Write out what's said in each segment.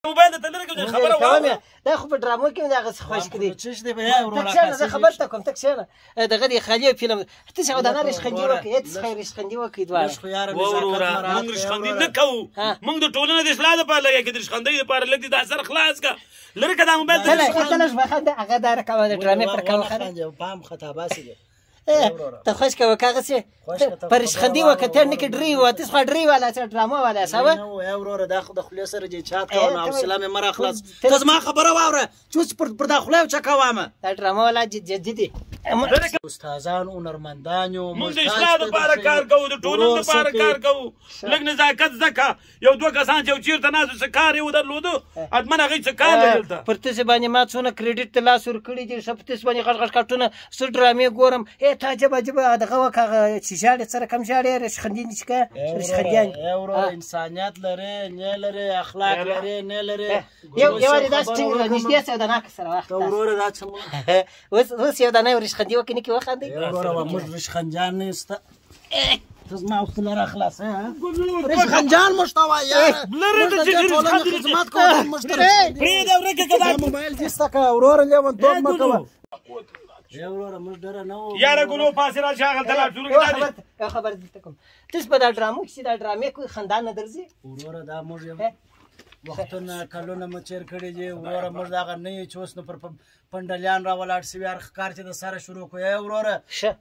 موبایل ته لرې کړه، خبره واوره. دا خو په ډرامو کې مې دغه څه خوښ کړي. څه دی بیا وروره؟ ته کښېنه، زه خبر ته کوم، ته کښېنه. دغه دی خالي فلم، ته څه دانه ریشخندي وکړې، ته څه ریشخندي وکړې دواړه. لږ خو یاره وروره مونږ ریشخندي نه کوو، مونږ د ټولنې د اصلاح دپاره لګیا کې، د ریشخندۍ دپاره لږ دې دا سر خلاص کړه، لرې که دا موبایل. ته لږ وخنده، هغه دا رقمه د ډرامې پر کوه. پام خطا باسي دی. ته خوښ کوه که هغسې په ریشخندي وکړه، ته نه کې ډري وه، ته خو ډري والا څه ډرامه والا سوه. نه وروره، دا خو د خولې سره چې چات کوه نو حوصله مې مه راخلاص. ته زما خبره واوره چې اوس پر دا خوله یو چکه وامه. دا ډرامه والا جدي دي. استادان هنرمندان یو، مونږ د اصلاح دپاره کار کوو، د ټولنې دپاره کار کوو. لږ نزاکت زده کړه. یو دوه کسان چې یو چېرته ناست وو، څه کار یې ودرلودو، حتما هغوی څه کار دی دلته. پر تاسې باندې ما څونه کریډیټ ته لاس ورکړي دي، ښه په تاسې باندې غټ غټ کارټونه څه ډرامې ګورم. ای ته عجب عجب دغه وکړه، هغه چې ژاړې څه رقم ژاړې، ریشخندي چې که ریشخندیان. وروره انسانیت لرې نه لرې، اخلاق لرې نه لرې. یو وارې داسې ټینګ نږدې سه د ناکه سره واخله ته وروره. دا څه اوس یو دانه ریشخندي وکړې، نه کې وخاندئ. وروره موږ ریشخندیان نه یو، ته زما حوصله را خلاصه. ریشخندیان موږ ته وایي لرې ته چې ریشخندي خدمت کوو موږ ته. پرېږده ورکه که دا موبایل دې سته که وروره، لیونتوب مه کوه. وروره موږ ډېره نه وو. یاره ګلو پاسې راشه، هغلته لاړ شو. یو خبر دلته کوم، تاسو په دا ډرامو کې چې دا ډرامې کوئ، خندا نه درځي؟ وروره دا موږ یو وختونه کلونه مو تېر کړي دي وروره. موږ دغه نه یو چې اوس نو پر پنډلیان را ولاړ سوي، هر ښکار چې د سره شروع کړو. ای وروره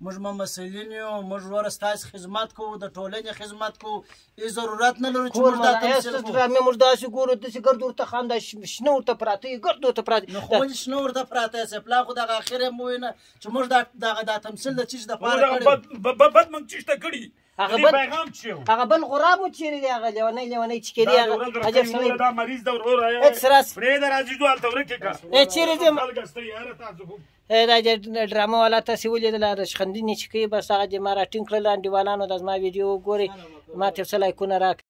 موږ ممثلین یو، موږ وروره ستاسې خدمت کوو، د ټولنې خدمت کوو، هېڅ ضرورت نه لرو چې موږ دا تمثیل کوو. ډرامې موږ داسې ګورو، داسې ګرد ورته خاندا، شنه ورته پراته یي، ګرد ورته پراته. نو خو ولې شنه ورته پراته یې؟ پلا خو دغه اخر یې مو وینه چې موږ دغه دا تمثیل د چیش دپاره کړی. بد موږ چیش ته کړي؟ هغه بل غراب و چیرې دی؟ هغه لیونی لیونی چې کېدی، هغه عجب سړی دا مریض دی وروره. پرېږده راځي ځو هلته ورکې که. چیرې ځم؟ دا ډرامه والا تاسې ولیدله، ریشخندي نه چې کوي، بس هغه دې ما راټینګ کړل. انډیوالانو دا زما ویډیو وګورئ، ما ته یو څه لایکونه راکړئ.